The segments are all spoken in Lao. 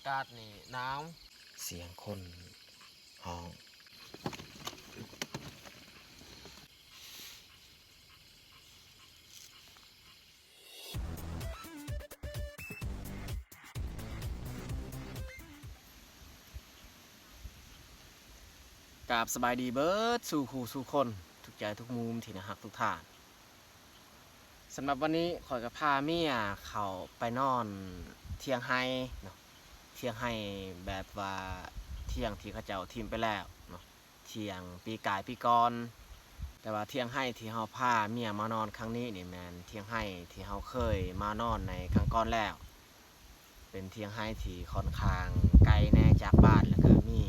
ກາດນີ້ໜາວ. ສຽງຄົນຮ້ອງ. ກາບສະບາຍດີເບີດສູ່ຄູ່ສູ່ຄົນ ທຸກໃຈທຸກມຸມທີ່ໜ້າຮັກທຸກທ່ານ. ສຳລັບວັນນີ້ຂ້ອຍກໍພາເມຍເຂົ້າໄປນອນຖຽງໄຮ່ເນາະ, ຖຽງໄຮ່ແບບວ່າຖຽງທີ່ເຂົາເຈົ້າຖິ້ມໄປແລ້ວເນາະ, ຖຽງປີກາຍປີກ່ອນ. ແຕ່ວ່າຖຽງໄຮ່ທີ່ເຮົາພາເມຍມານອນຄັ້ງນີ້ນີ້ແມ່ນຖຽງໄຮ່ທີ່ເຮົາເຄີຍມານອນໃນຄັ້ງກ່ອນແລ້ວ. ເປັນຖຽງໄຮ່ທີ່ຂ້ອນຂ້າງໄກແດ່ຈາກບ້ານ ແລ້ວກະມີ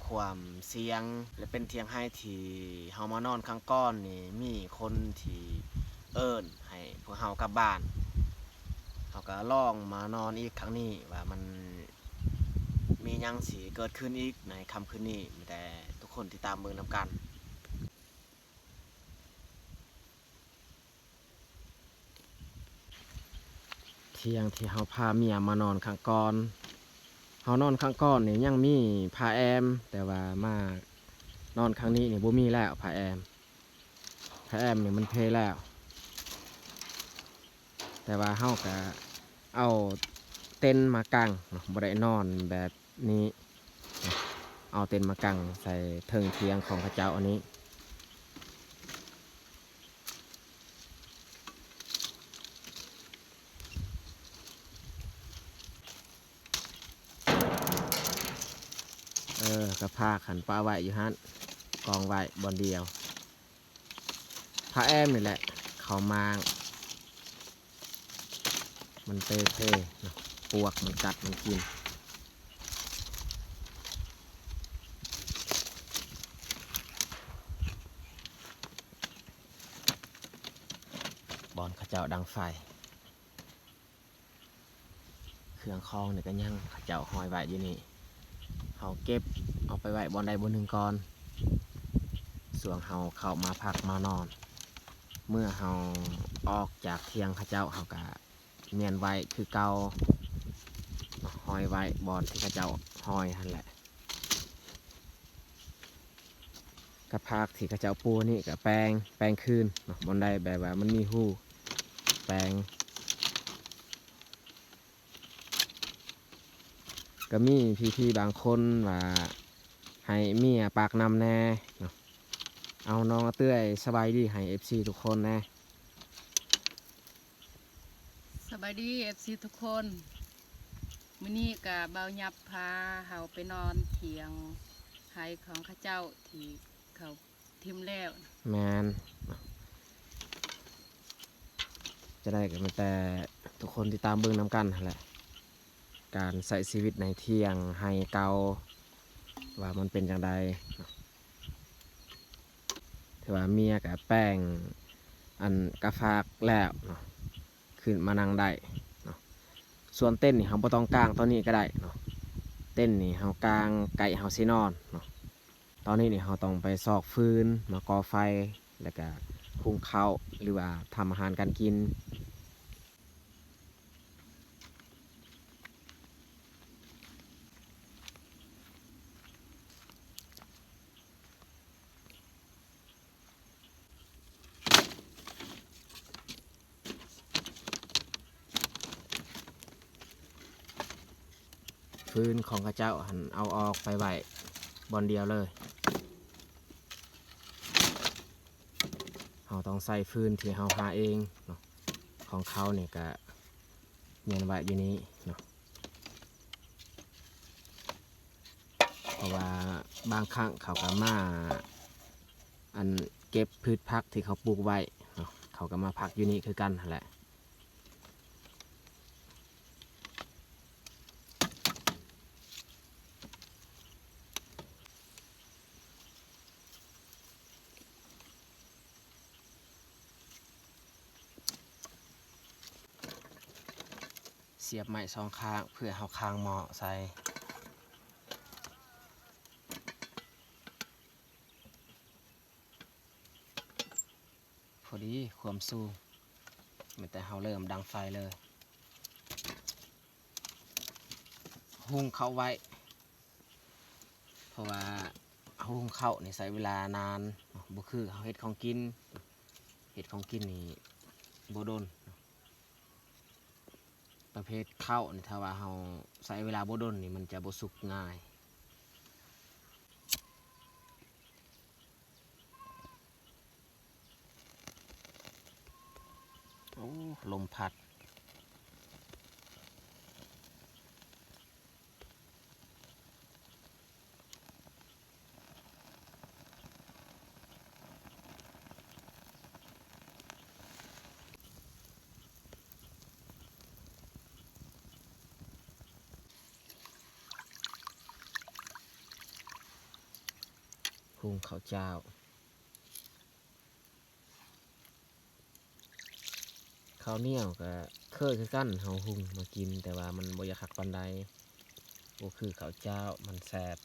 ຄວາມສ່ຽງ ແລະ ເປັນຖຽງໄຮ່ທີ່ເຮົາມານອນຄັ້ງກ່ອນນີ້ ມີຄົນທີ່ເອີ້ນໃຫ້ພວກເຮົາກັບບ້ານ. ເຮົາກະລອງມານອນອີກຄັ້ງນີ້ວ່າມັນມີຫຍັງຊິເກີດຂຶ້ນອີກໃນຄ່ຳຄືນນີ້, ມີແຕ່ທຸກຄົນຕິດຕາມເບິ່ງນຳກັນ. ຖຽງທີ່ເຮົາພາເມຍມານອນຄັ້ງກ່ອນ, ເຮົານອນຄັ້ງກ່ອນນີ້ຍັງມີຜ້າແອມ, ແຕ່ວ່າມານອນຄັ້ງນີ້ນີ້ບໍ່ມີແລ້ວຜ້າແອມ, ຜ້າແອມນີ້ມັນເພແລ້ວ. ແຕ່ວ່າເຮົາກະເອົາເຕັນມາກາງເນາະ, ບໍ່ໄດ້ນອນແບບນີ້, ເອົາເຕັນມາກາງໃສ່ເທິງຖຽງຂອງເຂົາເຈົ້າອັນນີ້. ເອີ ກະພາກຫັ້ນປະໄວ້ຢູ່ຫັ້ນ, ກອງໄວ້ບ່ອນດຽວ. ຜ້າແອມນີ້ແຫຼະເຂົ້າມາງ ມັນເປເພເນາະ, ປວກມັນກັດມັນກິນ. ບ່ອນເຂົາເຈົ້າດັງໄຟ. ເຄື່ອງຂອງນີ້ກະຍັງເຂົາເຈົ້າຫ້ອຍໄວ້ຢູ່ນີ້, ເຮົາເກັບເອົາໄປໄວ້ບ່ອນໃດບ່ອນໜຶ່ງກ່ອນ. ຊ່ວງເຮົາເຂົ້າມາພັກມານອນ, ເມື່ອເຮົາອອກຈາກຖຽງເຂົາເຈົ້າ ເຮົາກະມ້ຽນໄວ້ຄືເກົ່າ, ຫ້ອຍໄວ້ບ່ອນທີ່ເຂົາເຈົ້າຫ້ອຍຫັ້ນແຫຼະ. ກະພາກທີ່ເຂົາເຈົ້າປູນີ້ກະແປງ, ແປງຄືນເນາະ, ບ່ອນໃດແບບວ່າມັນມີຮູແປງ. ກະມີພີ່ໆບາງຄົນວ່າໃຫ້ເມຍປາກນຳແດ່ເນາະ. ເອົາ ນ້ອງອາເຕື້ອຍ ສະບາຍດີໃຫ້ເອັຟຊີທຸກຄົນແດ່. ສະບາຍດີເອັຟຊີທຸກຄົນ, ມື້ນີ້ກະບ່າວຫຍັບພາເຮົາໄປນອນຖຽງໄຮ່ຂອງເຂົາເຈົ້າທີ່ເຂົາຖິ້ມແລ້ວ. ແມ່ນ, ຈະໄດ້ກະມີແຕ່ທຸກຄົນຕິດຕາມເບິ່ງນຳກັນຫັ້ນແຫຼະ, ການໃຊ້ຊີວິດໃນຖຽງໄຮ່ເກົ່າວ່າມັນເປັນຈັ່ງໃດ. ຖືວ່າເມຍກະແປງອັນກະພາກແລ້ວເນາະ, ຂຶ້ນມານັ່ງໄດ້ເນາະ. ສ່ວນເຕັນນີ້ເຮົາບໍ່ຕ້ອງກາງຕອນນີ້ກະໄດ້ເນາະ, ເຕັນນີ້ເຮົາກາງໃກ້ເຮົາຊິນອນເນາະ. ຕອນນີ້ນີ້ເຮົາຕ້ອງໄປຊອກຟືນມາກໍ່ໄຟ ແລ້ວກະຫຸງເຂົ້າ ຫຼືວ່າທຳອາຫານການກິນ. ຟືນຂອງເຂົາເຈົ້າຫັ້ນເອົາອອກໄປໄວ້ບ່ອນດຽວເລີຍ. ເຮົາຕ້ອງໃຊ້ຟືນທີ່ເຮົາຫາເອງເນາະ, ຂອງເຂົານີ້ກະມ້ຽນໄວ້ຢູ່ນີ້ເນາະ. ເພາະວ່າບາງຄັ້ງເຂົາກະມາ ອັນ ເກັບພືດຜັກທີ່ເຂົາປູກໄວ້ເນາະ, ເຂົາກະມາພັກຢູ່ນີ້ຄືກັນຫັ້ນແຫຼະ. ສຽບໄມ້ສອງຂ້າງເພື່ອເຮົາຄາງໝໍ້ໃສ່. ພໍດີຄວາມສູງ, ແມ່ນແຕ່ເຮົາເລີ່ມດັງໄຟເລີຍ. หุງເຂົ້າໄວ້ ເພາະວ່າເຮົາหุງເຂົ້ານີ້ໃຊ້ເວລານານ ບໍ່ຄືເຮົາເຮັດຂອງກິນ. ເຮັດຂອງກິນນີ້ບໍ່ດົນ. ປະເພດເຂົ້ານີ້ ຖ້າວ່າເຮົາໃຊ້ເວລາບໍ່ດົນນີ້ ມັນຈະບໍ່ສຸກງ່າຍ. ໂອ້ ລົມພັດ. ຫຸງເຂົ້າຈ້າວ. ເຂົ້າໜຽວກະເຄີຍຄືກັນ ເຮົາຫຸງມາກິນ ແຕ່ວ່າມັນບໍ່ຢາກຄັກປານໃດ ບໍ່ຄືເຂົ້າຈ້າວ ມັນແຊບ.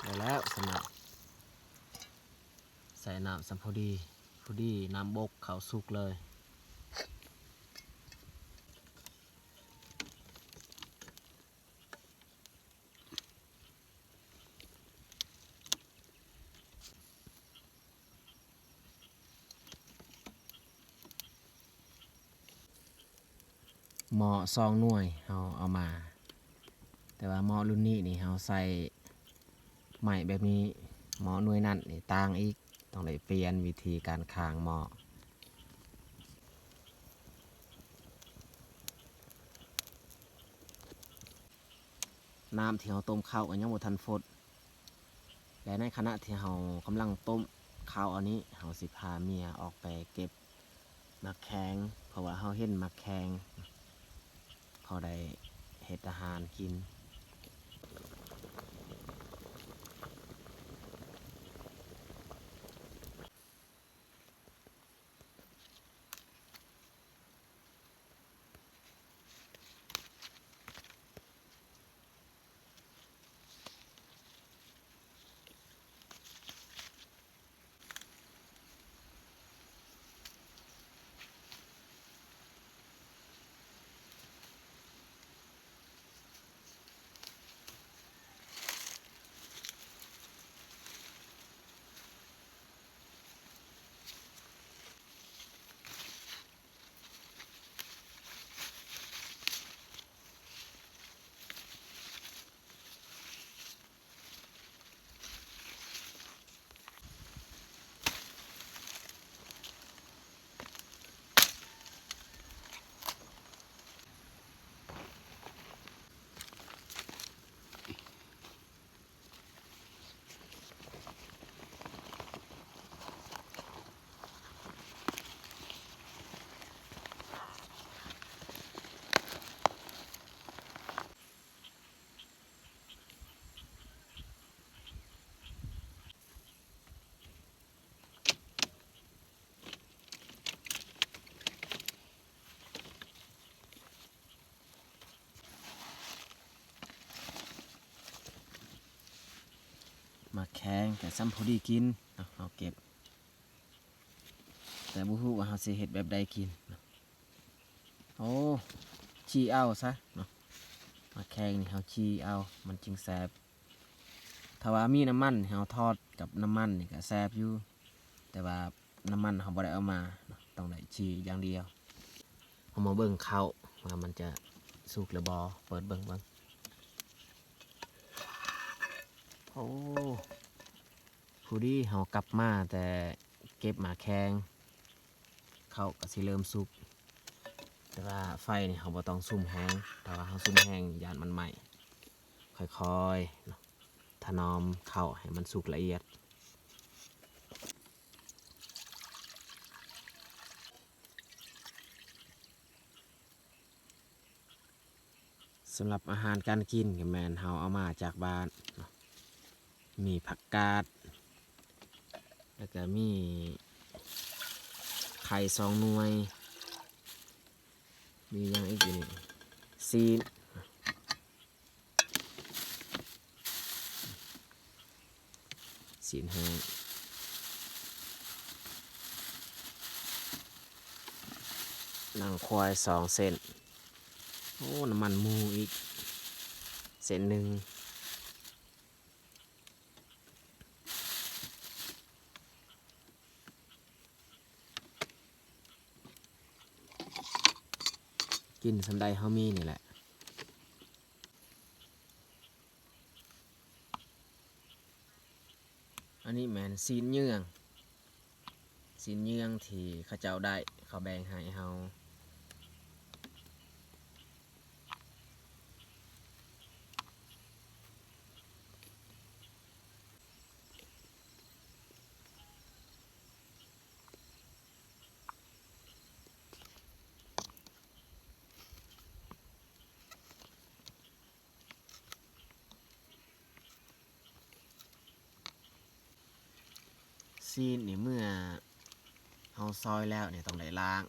ໄດ້ແລ້ວສຳລັບ ໃສ່ນ້ຳສ່ຳພໍດີ ພໍດີນ້ຳບົກ ເຂົ້າສຸກເລີຍ. ໝໍ້ສອງໜ່ວຍເຮົາເອົາມາ ແຕ່ວ່າໝໍ້ລຸ້ນນີ້ນີ້ເຮົາໃສ່ໄມ້ແບບນີ້ ໝໍ້ໜ່ວຍນັ້ນນີ້ຕ່າງອີກ ຕ້ອງໄດ້ປ່ຽນວິທີການຄ້າງໝໍ້. ນ້ຳທີ່ເຮົາຕົ້ມເຂົ້າກໍຍັງບໍ່ທັນຟົດ ແລະ ໃນຂະນະທີ່ເຮົາກຳລັງຕົ້ມເຂົ້າອັນນີ້ ເຮົາຊິພາເມຍອອກໄປເກັບໝາກແຄງ ເພາະວ່າເຮົາເຫັນໝາກແຄງ ພໍໄດ້ເຮັດອາຫານກິນ. ໝາກແຄງກະສ່ຳພໍດີກິນເນາະ ເຮົາເກັບ ແຕ່ບໍ່ຮູ້ວ່າເຮົາຊິເຮັດແບບໃດກິນເນາະ. ໂອ້ ຈີ່ເອົາຊະເນາະ ໝາກແຄງນີ້ເຮົາຈີ່ເອົາ ມັນຈຶ່ງແຊບ. ຖ້າວ່າມີນ້ຳມັນ ເຮົາທອດກັບນ້ຳມັນນີ້ກະແຊບຢູ່ ແຕ່ວ່ານ້ຳມັນເຮົາບໍ່ໄດ້ເອົາມາເນາະ ຕ້ອງໄດ້ຈີ່ຢ່າງດຽວ. ເຮົາມາເບິ່ງເຂົ້າວ່າມັນຈະສຸກຫຼືບໍ່ ເປີດເບິ່ງເບິ່ງ. ໂອ້ ພໍດີເຮົາກັບມາແຕ່ເກັບໝາກແຄງ ເຂົ້າກໍຊິເລີ່ມສຸກ ແຕ່ວ່າໄຟນີ້ເຮົາບໍ່ຕ້ອງສຸມແຮງ ຖ້າວ່າເຮົາສຸມແຮງຢ້ານມັນໄໝ້. ຄ່ອຍໆເນາະ ຖະໜອມເຂົ້າໃຫ້ມັນສຸກລະອຽດ. ສຳລັບອາຫານການກິນກໍແມ່ນເຮົາເອົາມາຈາກບ້ານເນາະ ມີຜັກກາດ ແລ້ວກໍມີໄຂ່ສອງໜ່ວຍ ມີຫຍັງອີກຢູ່ນີ້ ຊີ້ນ ຊີ້ນແຫ້ງ ໜັງຄວາຍສອງເສັ້ນ ໂອ້ ນ້ຳມັນໝູອີກເສັ້ນໜຶ່ງ. ກິນສ່ຳໃດເຮົາມີນີ້ແຫຼະ. ອັນນີ້ແມ່ນຊີ້ນເຍືອງ ຊີ້ນເຍືອງທີ່ເຂົາເຈົ້າໄດ້ ເຂົາແບ່ງໃຫ້ເຮົາ. ຊີ້ນນີ້ເມື່ອເຮົາຊອຍແລ້ວນີ້ຕ້ອງໄດ້ລ້າງ.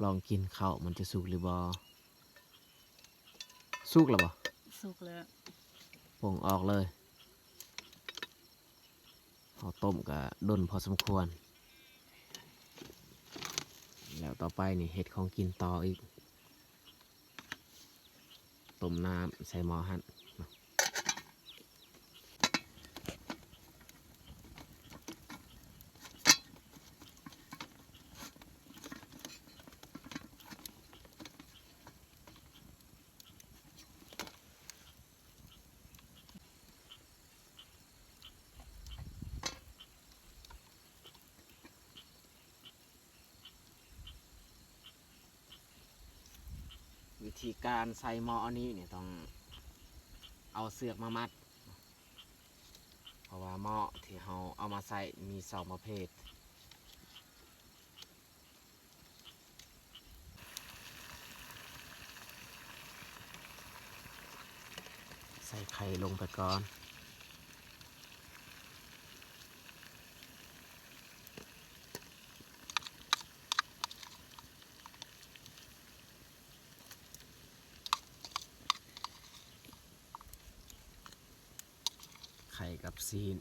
ລອງກິນເຂົ້າມັນຈະສຸກຫຼືບໍ່? ສຸກແລ້ວບໍ່? ສຸກແລ້ວ. ປົງອອກເລີຍ. ເຮົາຕົ້ມກະດົນພໍສົມຄວນ ແລ້ວຕໍ່ໄປນີ້ເຮັດຂອງກິນຕໍ່ອີກ. ຕົ້ມນ້ຳໃສ່ໝໍ້ຫັ້ນ. ວິທີການໃສ່ໝໍ້ອັນນີ້ນີ້ ຕ້ອງເອົາເຊືອກມາມັດ ເພາະວ່າໝໍ້ທີ່ເຮົາເອົາມາໃສ່ມີສອງປະເພດ. ໃສ່ໄຂ່ລົງໄປກ່ອນ. ໄຂ່ກັບຊີ້ນ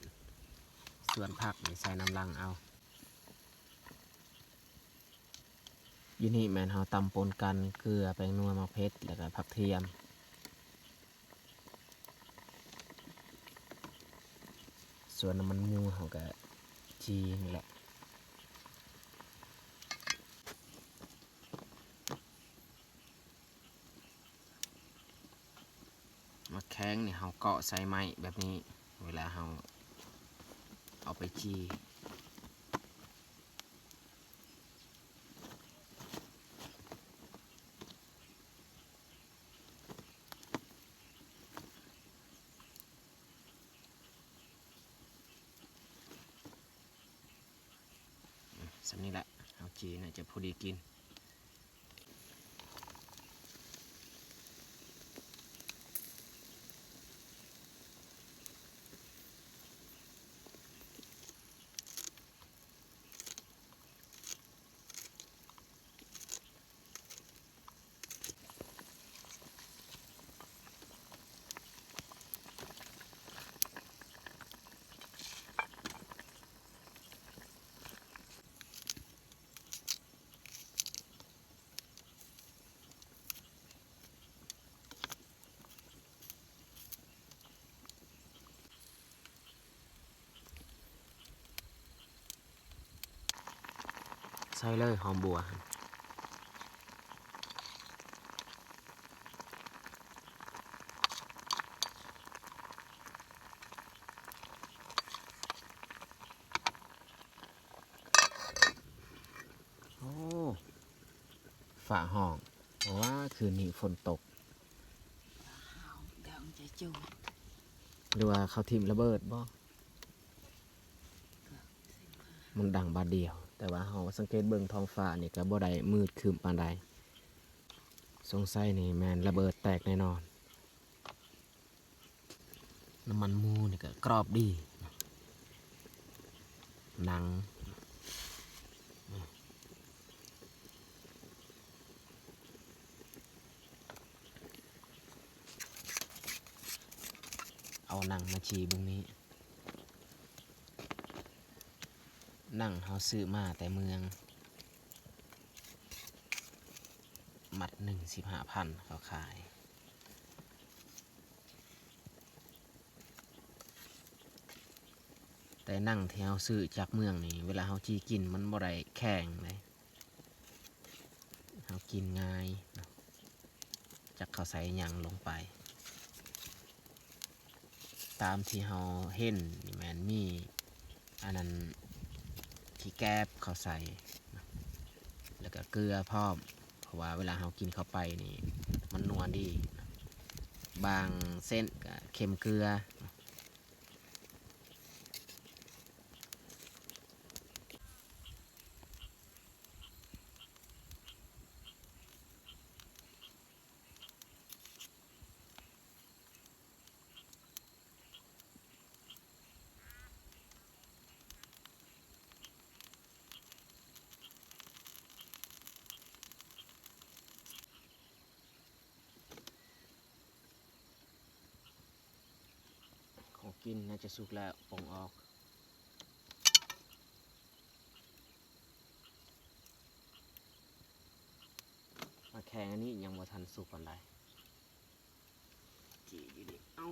ສ່ວນຜັກນີ້ໃສ່ນຳຫຼັງເອົາ. ຢູ່ນີ້ແມ່ນເຮົາຕຳປົນກັນ ເກືອ ແປ້ງນົວ ໝາກເຜັດ ແລ້ວກະຜັກທຽມ. ສ່ວນນ້ຳມັນໝູເຮົາກະຈີ່ນີ້ແຫຼະ. ໝາກແຂ້ງນີ້ເຮົາເກາະໃສ່ໄມ້ແບບນີ້ ເວລາເຮົາເອົາໄປຈີ່. ສ່ຳນີ້ແຫຼະ ເຮົາຈີ່ໜ້າຈະພໍດີກິນ. ໃສ່ເລີຍຫອມບົວ. ຟ້າຮ້ອງ ເພາະວ່າຄືນນີ້ຝົນຕົກ ຫຼືວ່າເຂົາຖິ້ມລະເບີດບໍ່? ມັນດັງບາດດຽວ ແຕ່ວ່າເຮົາສັງເກດເບິ່ງທ້ອງຟ້ານີ້ກໍບໍ່ໄດ້ມືດຄຶ້ມປານໃດ ສົງໄສນີ້ແມ່ນລະເບີດແຕກແນ່ນອນ. ນ້ຳມັນໝູນີ້ກໍກອບດີ ໜັງ ເອົາໜັງມາຊີ້ເບິ່ງນີ້ ໜັງເຮົາຊື້ມາແຕ່ເມືອງ ມັດໜຶ່ງສິບຫ້າພັນ ເຂົາຂາຍ ແຕ່ໜັງທີ່ເຮົາຊື້ຈາກເມືອງນີ້ ເວລາເຮົາຈີ່ກິນມັນບໍ່ໄດ້ແຂງເດ້ ເຮົາກິນງ່າຍເນາະ ຈັກເຂົາໃສ່ຫຍັງລົງໄປ. ຕາມທີ່ເຮົາເຫັນນີ້ແມ່ນມີອັນນັ້ນ ຂີ້ແກບເຂົາໃສ່ເນາະ ແລ້ວກໍເກືອພ້ອມ ເພາະວ່າເວລາເຮົາກິນເຂົ້າໄປນີ້ມັນນົວດີເນາະ ບາງເຊັ່ນກໍເຄັມເກືອເນາະ. ຂອງກິນໜ້າຈະສຸກແລ້ວ ປົງອອກ. ໝາກແຂງອັນນີ້ຍັງບໍ່ທັນສຸກປານໃດ ຈີ່ຢູ່ນີ້ ເອົ້າ.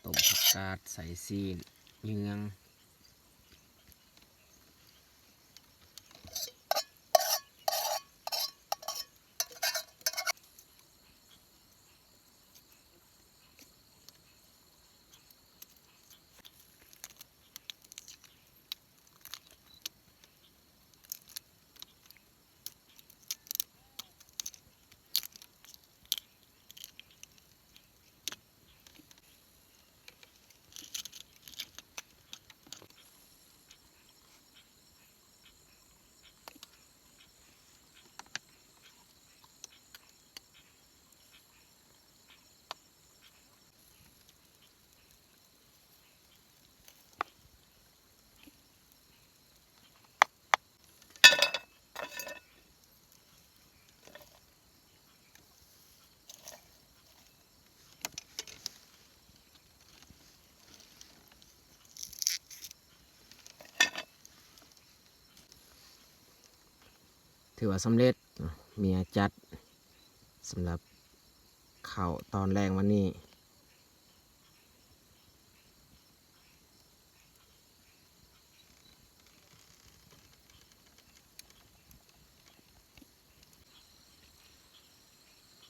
ຕົ້ມຜັກກາດໃສ່ຊີ້ນເຍືອງ. ຖືວ່າສຳເລັດເນາະ ເມຍຈັດສຳລັບເຂົ້າຕອນແລງວັນນີ້.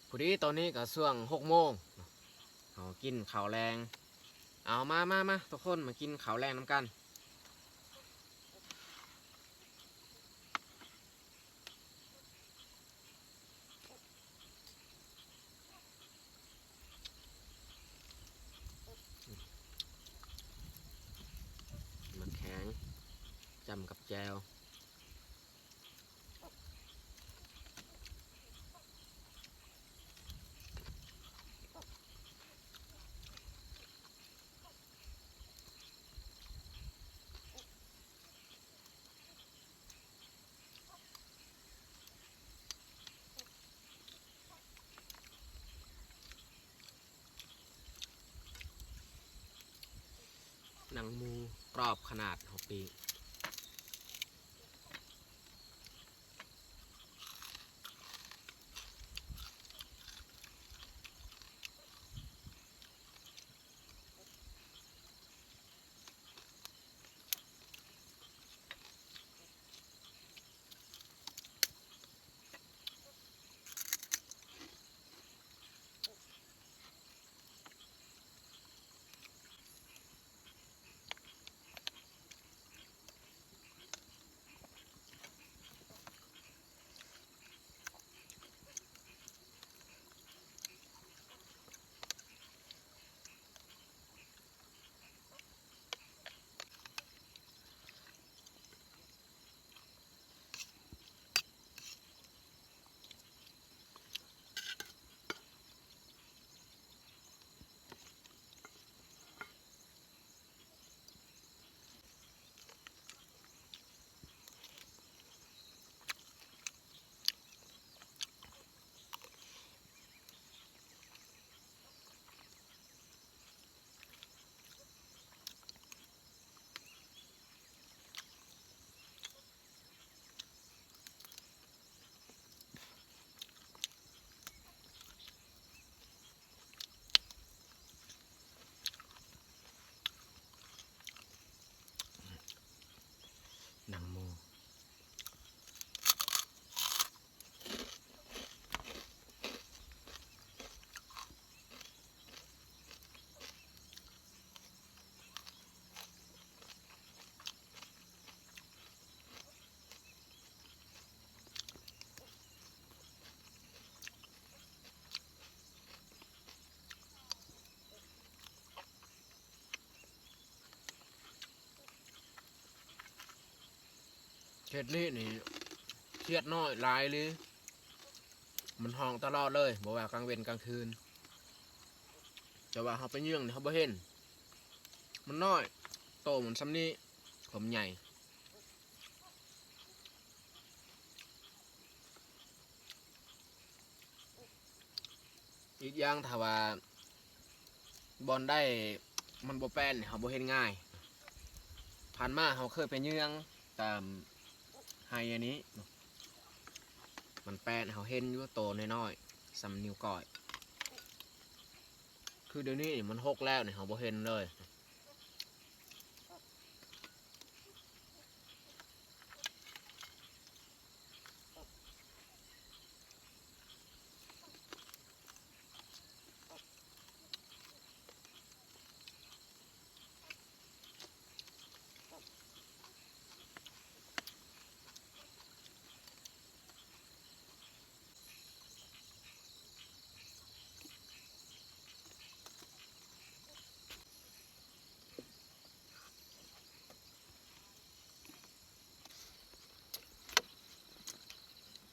ພໍດີຕອນນີ້ກໍຊ່ວງຫົກໂມງ ເຮົາກິນເຂົ້າແລງ. ເອົາ ມາ ມາ ມາ ທຸກຄົນມາກິນເຂົ້າແລງນຳກັນ. ໝາກແຂງຈ້ຳ ກັບແຈ່ວ. ໜັງໝູກຣອບຂະໜາດ ເຮົາປີ້ງ. ໜັງໝູ. ເຂດນີ້ນີ້ ເຂດນ້ອຍຫຼາຍເລີຍ ມັນຮ້ອງຕະຫຼອດເລີຍ ບໍ່ວ່າກາງເວັນກາງຄືນ ແຕ່ວ່າເຮົາໄປເຍືອງນີ້ເຮົາບໍ່ເຫັນ ມັນນ້ອຍ ໂຕມັນສ່ຳນີ້ ຄວາມໃຫຍ່. ອີກຢ່າງ ຖ້າວ່າບ່ອນໃດມັນບໍ່ແປນ ເຮົາບໍ່ເຫັນງ່າຍ. ຜ່ານມາເຮົາເຄີຍໄປເຍືອງຕາມໄຮ່ອັນນີ້ ມັນແປນ ເຮົາເຫັນຢູ່ ໂຕນ້ອຍໆ ສ່ຳນິ້ວກ້ອຍ. ຄືດຽວນີ້ມັນຫົກແລ້ວນີ້ ເຮົາບໍ່ເຫັນເລີຍ.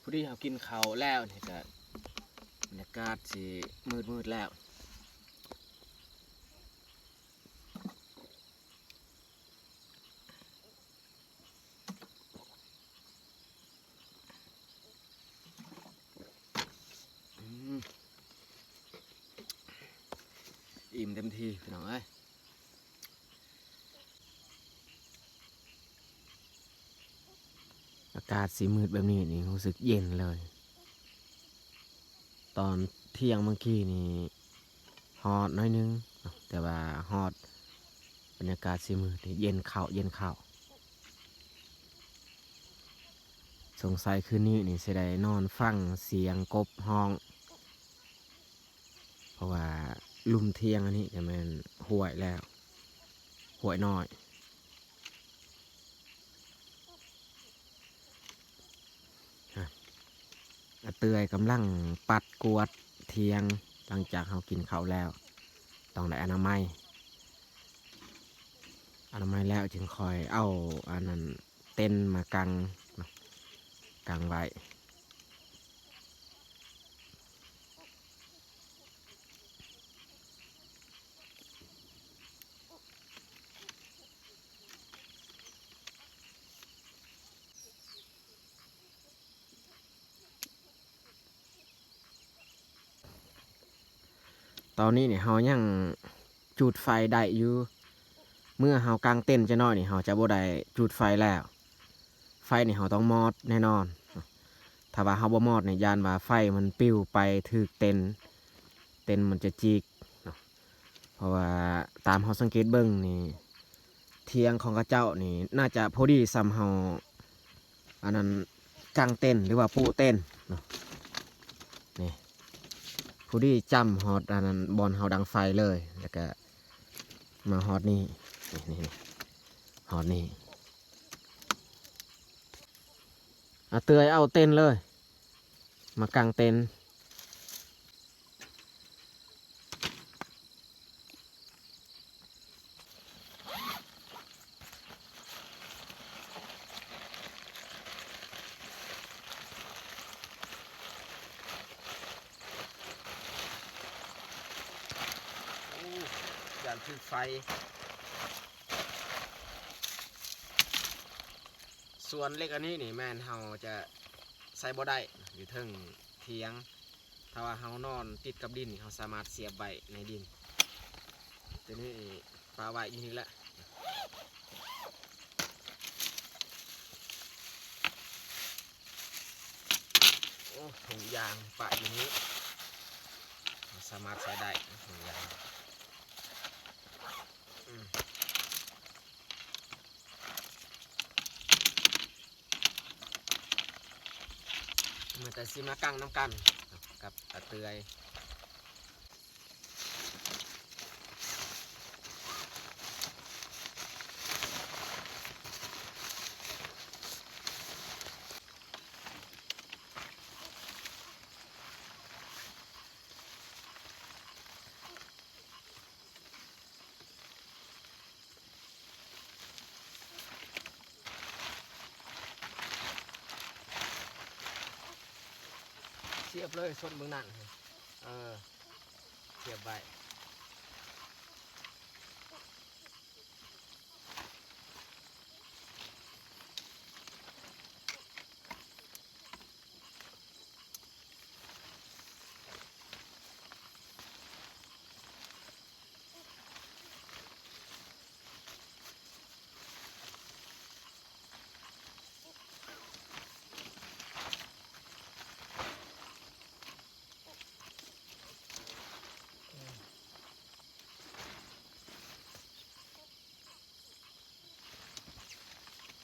ພໍດີເຮົາກິນເຂົ້າແລ້ວນີ້ກະ ບັນຍາກາດຊິມືດໆແລ້ວ. ອືມ ອີ່ມເຕັມທີ່ພີ່ນ້ອງເອີຍ. ອາກາດຊິມືດແບບນີ້ນີ້ ຮູ້ສຶກເຢັນເລີຍ. ຕອນທ່ຽງເມື່ອກີ້ນີ້ຮ້ອນໜ້ອຍໜຶ່ງ ແຕ່ວ່າຮອດບັນຍາກາດຊິມືດ ເຢັນເຂົ້າ ເຢັນເຂົ້າ. ສົງໄສຄືນນີ້ນີ້ຊິໄດ້ນອນຟັງສຽງກົບຮ້ອງ ເພາະວ່າລຸ່ມທ່ຽງອັນນີ້ກະແມ່ນຫ້ວຍແລ້ວ ຫ້ວຍນ້ອຍ. ອາເຕື້ອຍກຳລັງປັດກວາດທ່ຽງ ຫຼັງຈາກເຮົາກິນເຂົ້າແລ້ວ ຕ້ອງໄດ້ອະນາໄມ ອະນາໄມແລ້ວຈຶ່ງຄ່ອຍເອົາອັນນັ້ນ ເຕັນມາກາງເນາະ ກາງໄວ້. ຕອນນີ້ນີ້ເຮົາຍັງຈູດໄຟໄດ້ຢູ່. ເມື່ອເຮົາກາງເຕັນຈັກໜ້ອຍນີ້ ເຮົາຈະບໍ່ໄດ້ຈູດໄຟແລ້ວ. ໄຟນີ້ເຮົາຕ້ອງມອດແນ່ນອນ. ຖ້າວ່າເຮົາບໍ່ມອດນີ້ ຢ້ານວ່າໄຟມັນປິວໄປຖືກເຕັນ ເຕັນມັນຈະຈິກເນາະ. ເພາະວ່າຕາມເຮົາສັງເກດເບິ່ງນີ້ ຖຽງຂອງເຂົາເຈົ້ານີ້ ໜ້າຈະພໍດີສ່ຳເຮົາ ອັນນັ້ນ ກາງເຕັນ ຫຼືວ່າປູເຕັນເນາະ. ນີ້ ພໍດີຈ້ຳຮອດອັນນັ້ນ ບ່ອນເຮົາດັງໄຟເລີຍ ແລ້ວກະມາຮອດນີ້ ນີ້ ນີ້ ຮອດນີ້. ອາເຕືອຍເອົາເຕັນເລີຍ ມາກາງເຕັນ. ໂອ້ ຢ້ານຖືກໄຟ. ສ່ວນເຫຼັກອັນນີ້ນີ້ແມ່ນເຮົາຈະໃຊ້ບໍ່ໄດ້ ຢູ່ເທິງຖຽງ. ຖ້າວ່າເຮົານອນຕິດກັບດິນ ເຮົາສາມາດສຽບໄວ້ໃນດິນ. ຕົວນີ້ປະໄວ້ຢູ່ນີ້ແຫຼະ. ໂອ້ ຖົງຢາງປະຢູ່ນີ້ ເຮົາສາມາດໃຊ້ໄດ້ ຖົງຢາງ. ອືມ ມັນກະຊິມາກັງນຳກັນກັບອາເຕືອຍ. ສຽບເລີຍ ຊົນເບິ່ງນັ້ນ ເອີ ສຽບໄວ້.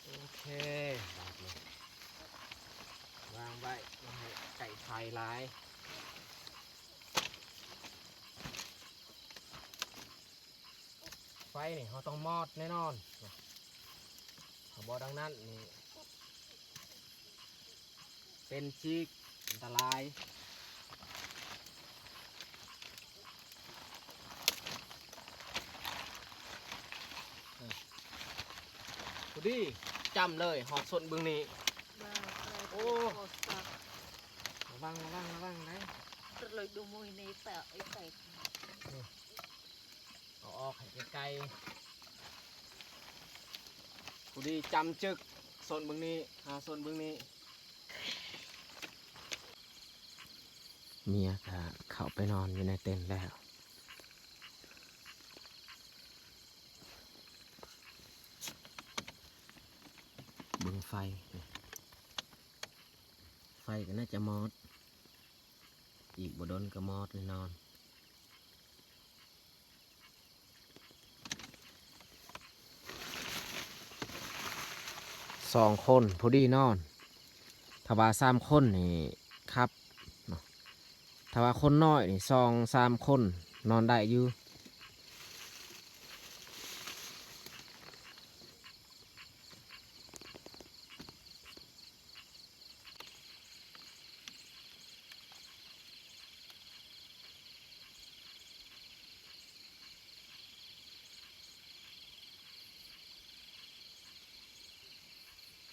ໂອເຄ ບາດນີ້ວາງໄວ້ ບໍ່ໃຫ້ໃກ້ໄຟຫຼາຍ. ໄຟນີ້ເຮົາຕ້ອງມອດແນ່ນອນ ຖ້າບໍ່ດັ່ງນັ້ນນີ້ ເປັນຈິກ ອັນຕະລາຍ. ພໍດີຈ້ຳເລີຍ ຮອດສົ້ນບຶງນີ້. ໂອ້ ລະວັງ ລະວັງ ລະວັງໄດ໋. ເອົາອອກໃຫ້ໄກໆ ພໍດີຈ້ຳຈຶກ ສົ້ນບຶງນີ້ ຫາສົ້ນບຶງນີ້. ເມຍກະເຂົ້າໄປນອນຢູ່ໃນເຕັນແລ້ວ. ເບິ່ງໄຟ ໄຟກະໜ້າຈະມອດ ອີກບໍ່ດົນກະມອດແນ່ນອນ. ສອງຄົນພໍດີນອນ ຖ້າວ່າສາມຄົນນີ້ຄັບເນາະ ຖ້າວ່າຄົນນ້ອຍນີ້ ສອງສາມຄົນນອນໄດ້ຢູ່. ໂ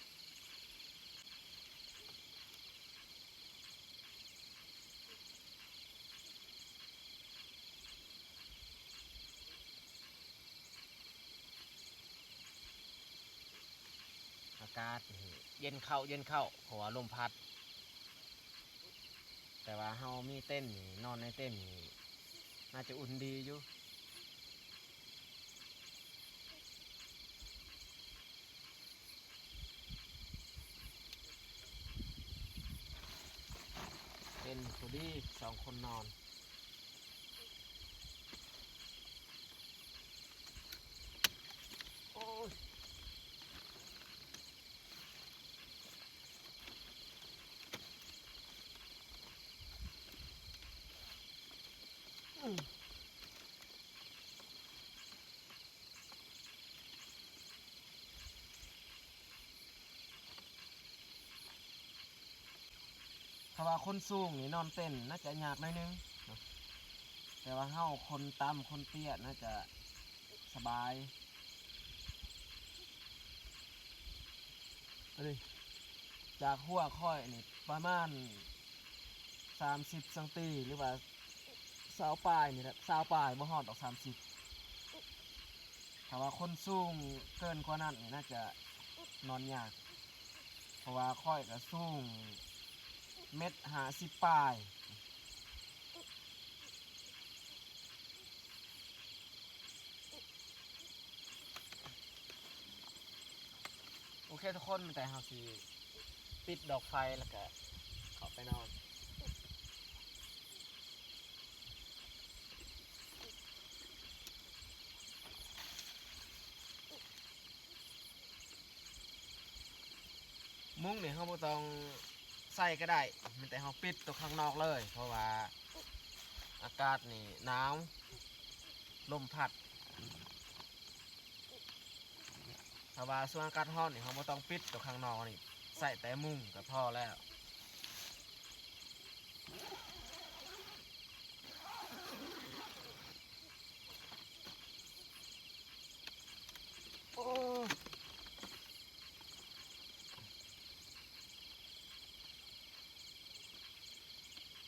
ກາດເຢັນເຂົ້າເຢັນເຂົ້າ ເພາະວ່າລົມພັດ. ແຕ່ວ່າເຮົາມີເຕັນນີ້ ນອນໃນເຕັນນີ້ ໜ້າຈະອຸ່ນດີຢູ່. ເປັນພໍດີສອງຄົນນອນ. ໂອ້ຍ ຖ້າວ່າຄົນສູງນີ້ນອນເຕັນໜ້າຈະຍາກໜ້ອຍໜຶ່ງເນາະ, ແຕ່ວ່າເຮົາຄົນຕ່ຳຄົນເຕ້ຍໜ້າຈະສະບາຍ. ອັນນີ້ຈາກຫົວຂ້ອຍນີ້ປະມານສາມສິບຊັງຕີ ຫຼືວ່າຊາວປາຍນີ້ແຫຼະ, ຊາວປາຍ ບໍ່ຮອດດອກສາມສິບ. ຖ້າວ່າຄົນສູງເກີນກວ່ານັ້ນນີ້ໜ້າຈະນອນຍາກ, ເພາະວ່າຂ້ອຍກະສູງເມັດຫ້າສິບປາຍ. ໂອເຄທຸກຄົນ, ແຕ່ເຮົາຊິປິດດອກໄຟ ແລ້ວກະເຂົ້າໄປນອນ. ມຸ້ງນີ້ເຮົາບໍ່ຕ້ອງໃສ່ກໍໄດ້, ມີແຕ່ເຮົາປິດຕົວຂ້າງນອກເລີຍ, ເພາະວ່າອາກາດນີ້ໜາວ, ລົມພັດ. ຖ້າວ່າຊ່ວງອາກາດຮ້ອນນີ້ ເຮົາບໍ່ຕ້ອງປິດຕົວຂ້າງນອກນີ້, ໃສ່ແຕ່ມຸ້ງກໍພໍແລ້ວ. ໂອ້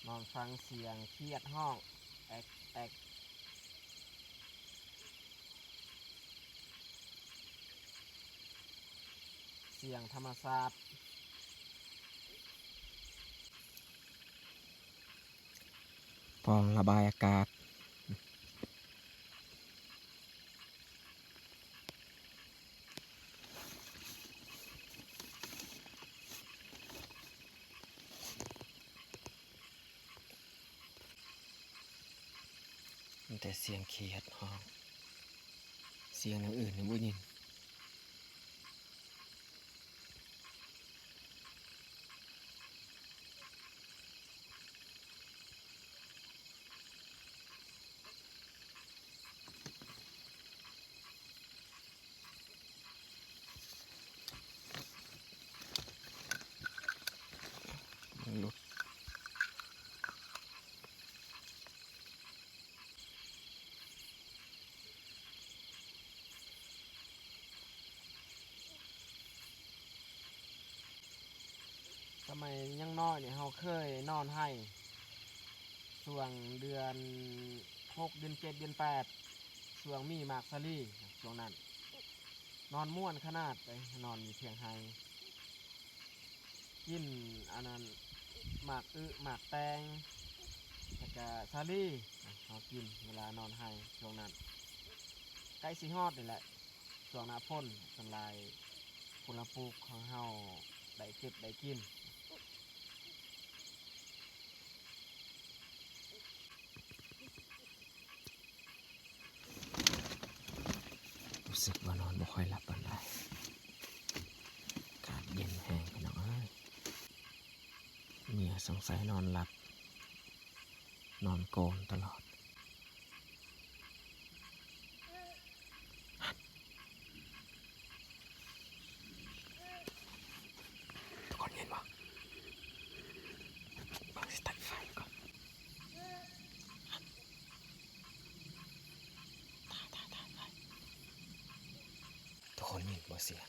ນອນຟັງສຽງຂຽດຮ້ອງແອກແອກ, ສຽງທຳມະຊາດ. ປ່ອງລະບາຍອາກາດ. ມີແຕ່ສຽງຂຽດຮ້ອງ, ສຽງແນວອື່ນນີ້ບໍ່ຍິນ. ສະໄໝຍັງນ້ອຍນີ້ ເຮົາເຄີຍນອນໄຮ່ ຊ່ວງເດືອນຫົກ ເດືອນເຈັດ ເດືອນແປດ ຊ່ວງມີໝາກສາລີ ຊ່ວງນັ້ນ ນອນມ່ວນຂະໜາດເດ ນອນຢູ່ທຽງໄຮ່. ກິນອັນນັ້ນ ໝາກອຶ ໝາກແຕງ ແລ້ວກະສາລີ ເຮົາກິນເວລານອນໄຮ່ຊ່ວງນັ້ນ. ໃກ້ຊິຮອດນີ້ແຫຼະ ຊ່ວງໜ້າຝົນ ສ່ວນຫຼາຍຜົນລະປູກຂອງເຮົາໄດ້ເກັບໄດ້ກິນ. ຮູ້ສຶກວ່ານອນບໍ່ຄ່ອຍຫຼັບປານໃດ ອາກາດເຢັນແຮງ ພີ່ນ້ອງເອີຍ. ເມຍສົງໄສນອນຫຼັບ ນອນໂກນຕະຫຼອດ. ທຸກຄົນເຫັນບໍ່? ເບິ່ງຊິຕັດໄຟກ່ອນ. ຕາຍ ຕາຍ ຕາຍ ຕາຍ. ທຸກຄົນຍິນບໍ່ສຽງ?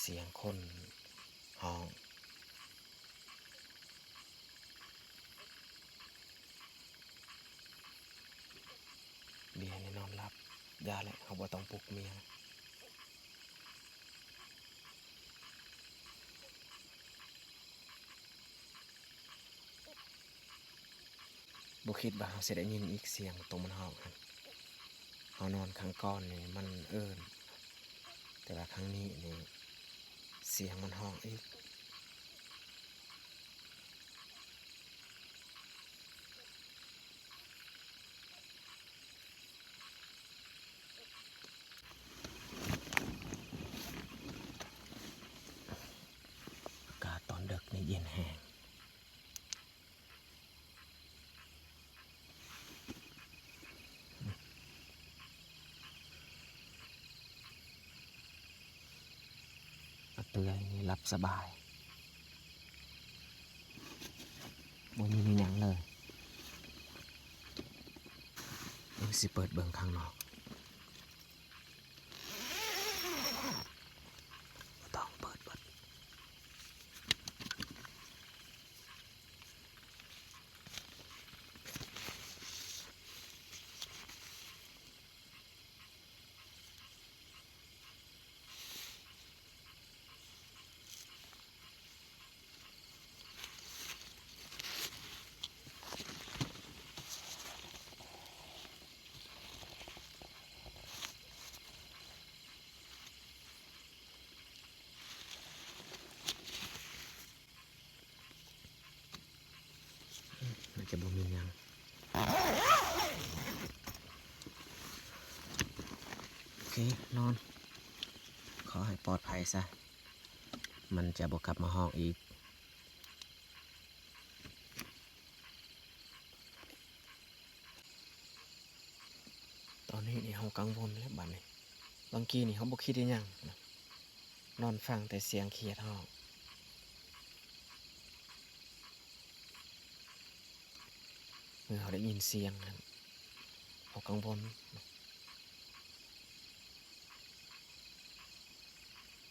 ສຽງຄົນຮ້ອງ. ເມຍນີ້ນອນຫຼັບ. ຢ່າແຫຼະ ເຮົາບໍ່ຕ້ອງປຸກເມຍ. ບໍ່ຄິດວ່າເຮົາຊິໄດ້ຍິນອີກສຽງໂຕມັນຮ້ອງຫັ້ນ. ເຮົານອນຄັ້ງກ່ອນນີ້ມັນເອີ້ນ, ແຕ່ວ່າຄັ້ງນີ້ນີ້ສຽງມັນຮ້ອງອີກ. ອາກາດຕອນເດິກນີ້ເຢັນແຮງ. ອາເຕືອຍນີ້ຫຼັບສະບາຍ ບໍ່ມີຫຍັງເລີຍ. ເອີ ຊິເປີດເບິ່ງຂ້າງນອກ. ບໍ່ຕ້ອງເປີດເບິດ. ມັນຈະບໍ່ມີຫຍັງ. ໂອເຄ ນອນ. ຂໍໃຫ້ປອດໄພຊະ. ມັນຈະບໍ່ກັບມາຮ້ອງອີກ. ຕອນນີ້ນີ້ເຮົາກັງວົນແລ້ວບັດນີ້. ບາງກີ້ນີ້ເຮົາບໍ່ຄິດອີ່ຫຍັງນະ, ນອນຟັງແຕ່ສຽງຂຽດຮ້ອງ. ເມື່ອເຮົາໄດ້ຍິນສຽງນັ້ນ ເຮົາກັງວົນ.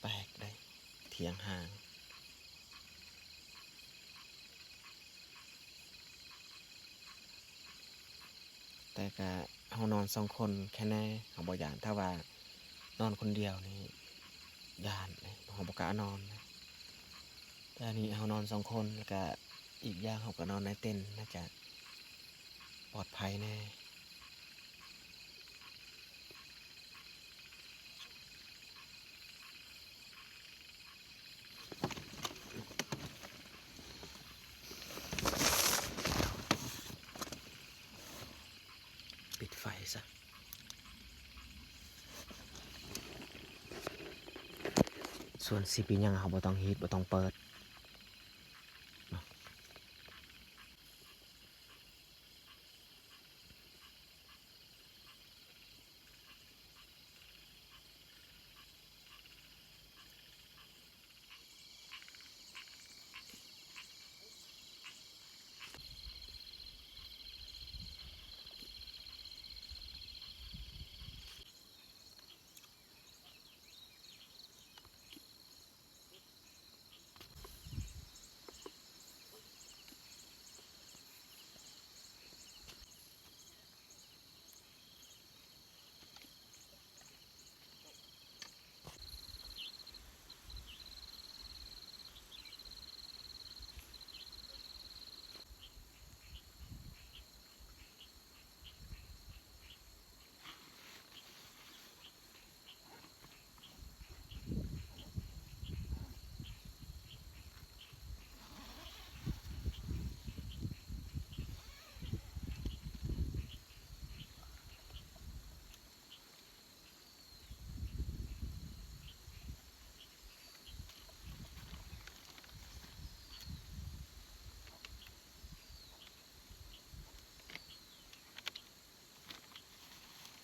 ແປກເດ້ ຖຽງຮ່າງ. ແຕ່ກະເຮົານອນສອງຄົນແຄ່ແນ່ ເຮົາບໍ່ຢ້ານ. ຖ້າວ່ານອນຄົນດຽວນີ້ຢ້ານເດ້ ເຮົາບໍ່ກ້ານອນເດ້. ແຕ່ອັນນີ້ເຮົານອນສອງຄົນ ແລ້ວກະອີກຢ່າງເຮົາກະນອນໃນເຕັນ ໜ້າຈະປອດໄພແນ່. ປິດໄຟຊະ. ສ່ວນຊິເປັນຫຍັງ ເຮົາບໍ່ຕ້ອງຮີດ ບໍ່ຕ້ອງເປີດເນາະ.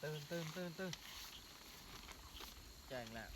ຕື່ນ ຕື່ນ ຕື່ນ ຕື່ນ ແຈ້ງແລ້ວ.